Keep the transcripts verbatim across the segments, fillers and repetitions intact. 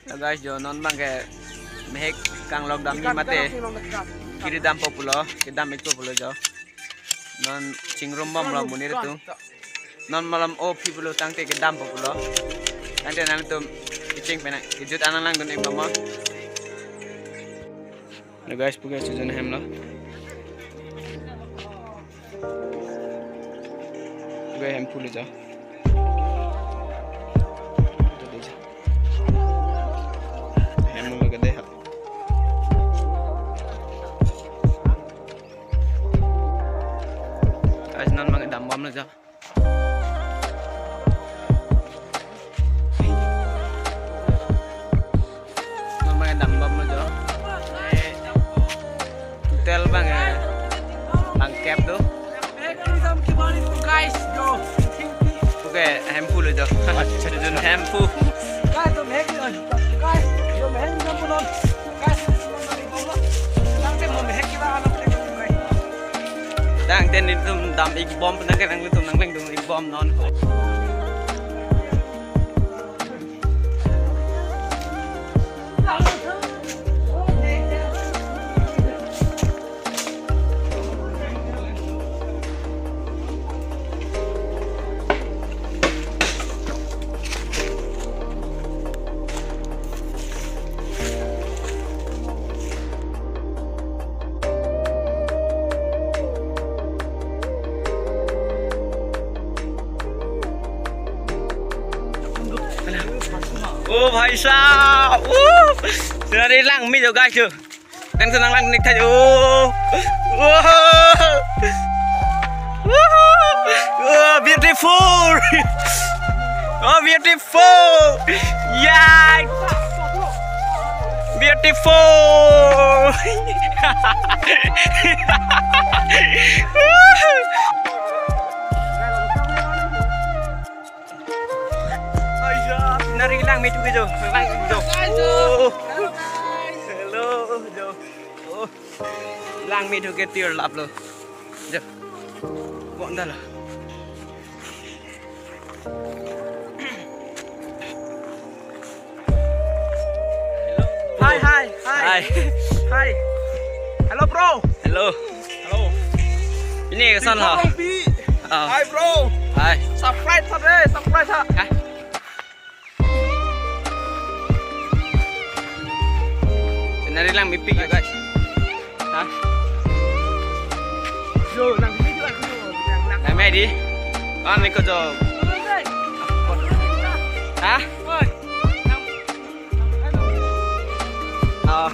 So guys, jo non abang ke mehek kanglok damji mate kiri dampo pulo, kedam-ikpo pulo jo. Non chingrum bomlo monit atum. Non malom o phi pulo tangte kedampo pulo. Tangte nangtum kecheng pen nang kejut an nanglangdun-ik bomnon. Lo guys, puke sujun hemlo. Puke hemphu lo jo. Hemlo ke dei ha. Guys, non abang dambomlo jo. Non abang dambomlo jo. Total abang, eh, bangkep do. Guys, jo. Puke hemphu lo jo. Sujun hemphu. Guys, to make it, guys, jo, make it, guys. Tangte nelitum dam-ik bom, penang ke nangtum nanglangdun-ik bomnon. Oh, bhai sahab. Uh. Scenery langme jo, guys, jo. Kan senang lang nik thajo. Oh. Oh, beautiful. Oh, beautiful. Yeah. Beautiful. Aiya, scenery langme tu ke jo, langme tu ke jo. Oh. Hello, jo. Oh. Langme tu ke tir lap lo. Jo. Bonta lo. Hi, hi, hi. Hi. Hi. Hello, bro. Hello. Hello. Ini ke sana. Bang Pi. Ah. Hi, bro. Hi. Surprise sa deh, surprise sa. Hah? Scenery langmepik ya, guys. Hah? Yo, nang video aku yo. Langme dei. Kan iko jo. Hah? Oh.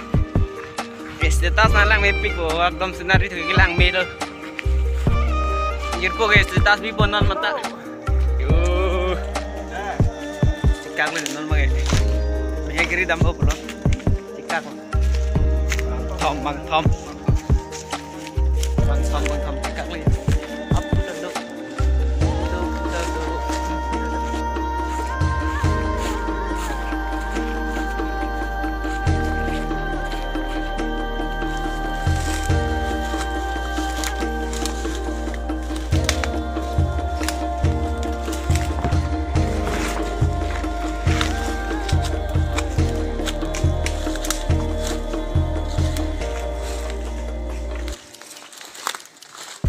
Status nang langmepik po, ekdom scenery thu ke langme do. Jirpo ke status bi bonon mata. Yo. Chikak lo non mage. Mehek kiri dampo pulo. Chikak lo. Thom bang thom. Bang thom bang thom chikak lo. Up to the do. Do, do, do.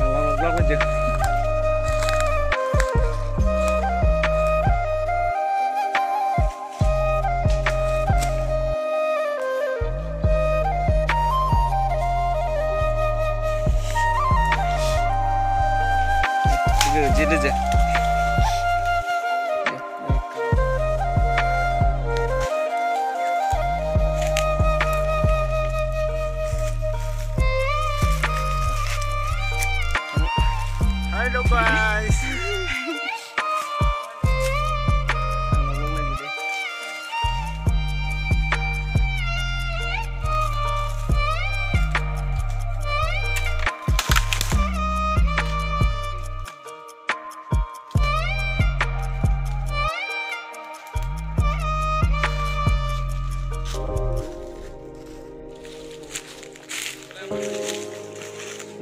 Vlog, vlog aja. Jide je. Hello, guys.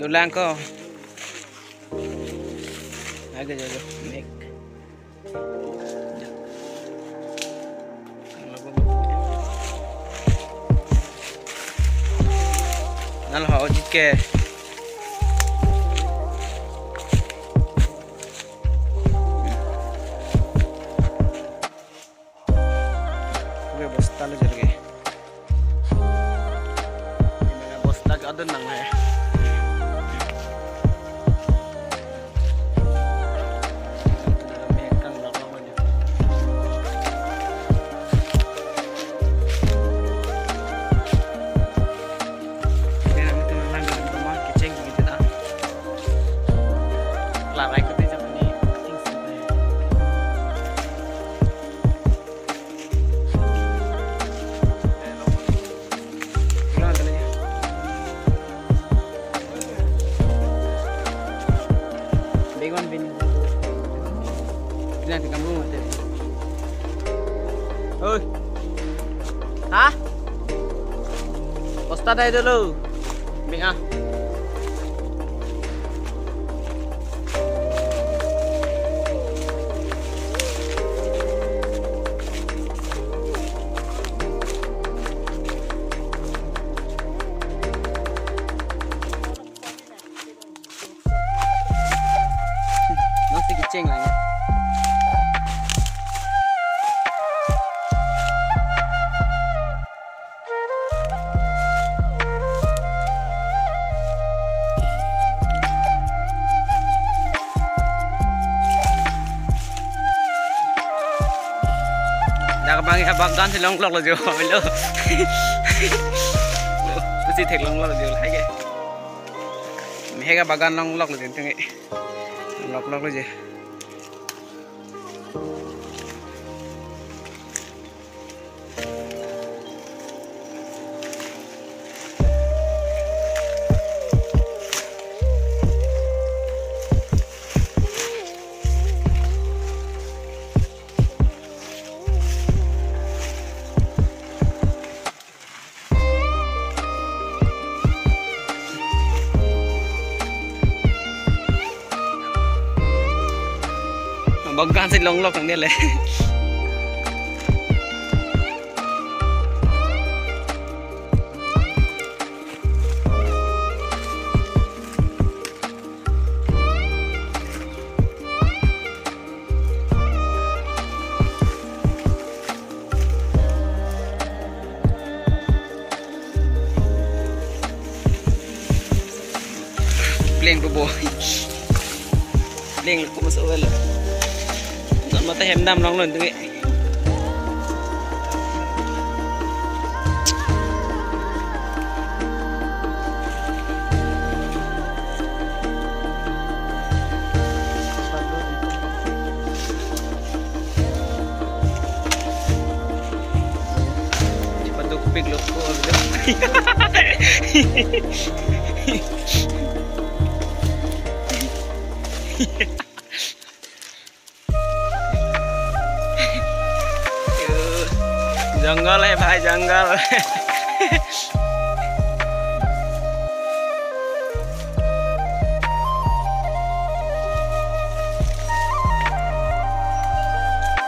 Dolang ko. Aga jo, jo, mek. Jo. Kalau ko. Nalo ha ojit ke. Oke, bosta lo jor ke. Bosta ke adon nang hai. Oi. Ha? Bosta dai dolo. Bing ah. Nasi kecheng lang ya. Dak bang ya bagan si longlok lo jo, melo. Pusi theklong lo jo, hai ke. Mehek abagan longlok lo jo, tinggi. Longlok lo jo. Bagan si longlok nang dia le. Pleng do bo. Pleng lo ko mas awal. Non mata hem dam long lon tu. Cepat dukpik lo ko. जंगल है भाई, जंगल।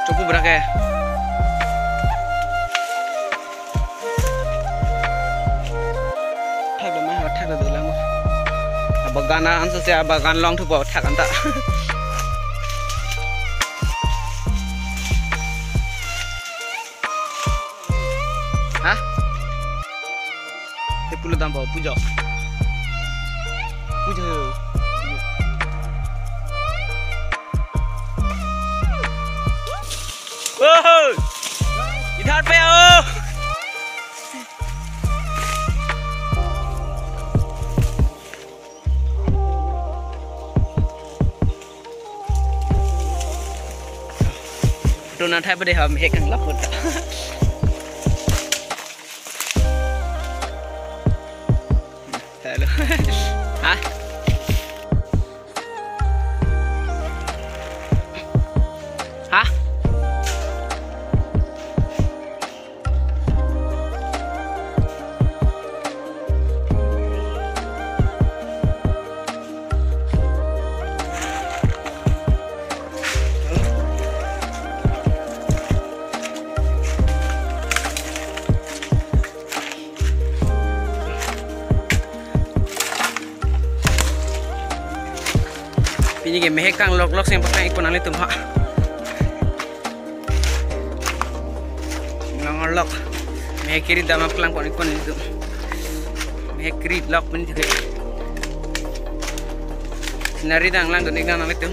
Cukup berak ya. Thak do ma, thak do lang. Abagan an so se abagan longthupo thak anta. Ha? Te pulo dampo, pujo. Pujo. ओहो! इधर पे आओ। Photo nang thai bade ham he kang laput. Hello. Ha? Ha? Neli ke mehek kanglok lok sing paklang ik pon nanglitum ha. Inglong arlok. Mehek kiri dam aplang pon ik pon nanglitum. Mehek kiri lok pon nanglitum. Scenery dang langdun ik nang nanglitum.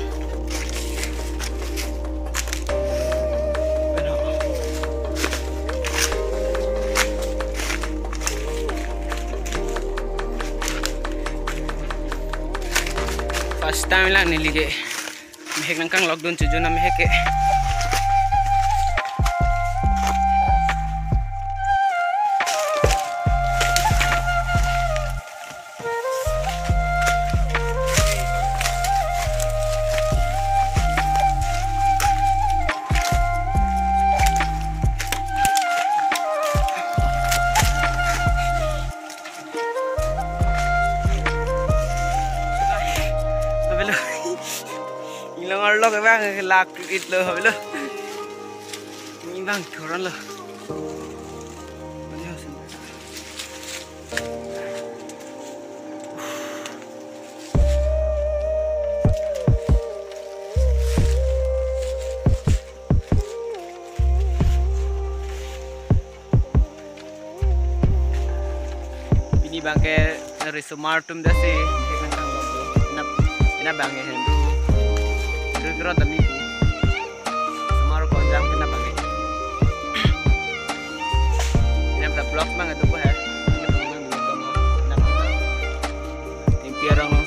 First time lang neli ke. Mehek nangkanglok dun chuju na mehek ke. Habelo. Inglong arlok abang lak it lo habelo. Ini bang koran lo. Pini bang ke risomar atum dasi. Pina, pina bang ke hendu. Hendu kira dami. Risomar konjang pina bang ke. Pina vlog bang itu ko hai. Pina bang. Impi arong